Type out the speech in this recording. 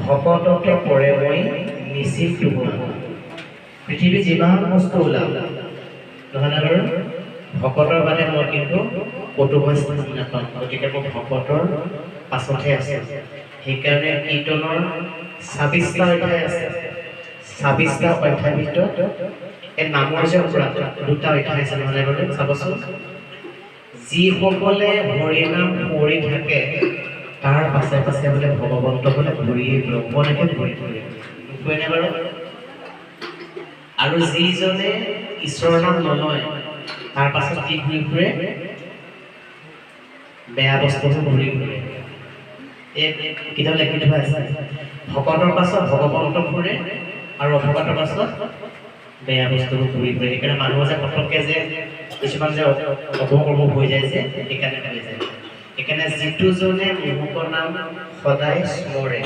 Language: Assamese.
ভকততে পৰে মই নিশ্চিত হোৱা। পৃথিৱীত যিমান বস্তু ওলাব, নহয়নে বাৰু? ভকতৰ বাদে মই কিন্তু ক'তো মই স্থান নাপাম। গতিকে মই ভকতৰ পাছতহে আছোঁ। সেইকাৰণে কীৰ্তনৰ 26টা অধ্যায় আছে। 26টা অধ্যায়ৰ ভিতৰত এই নামৰ যে অপৰাধ দুটা অধ্যায় আছে, নহয়নে বাৰু? চাবচোন, যিসকলে হৰিনাম কৰি থাকে, তাৰ পাছে পাছে বোলে ভগৱন্ত বোলে ঘূৰিয়ে ফুৰে, উপদেশে ঘূৰি ফুৰে। নুফুৰেনে বাৰু? আৰু যিজনে ঈশ্বৰৰ নাম নলয়, তাৰ পাছত কি ঘূৰি ফুৰে? বেয়া বস্তুবোৰ ঘূৰি ফুৰে। এই কিতাপ লিখি থোৱা আছে, ভকতৰ পাছত ভগৱন্ত ফুৰে আৰু অভকতৰ পাছত বেয়া বস্তুবোৰ ঘূৰি ফুৰে। সেইকাৰণে মানুহ যে পটককৈ যে কিছুমান যে অপকৰ্ম হৈ যায় যে, সেইকাৰণে হৈ যায়। সেইকাৰণে যিটোজনে মোহকৰ নাম সদায় স্মৰে।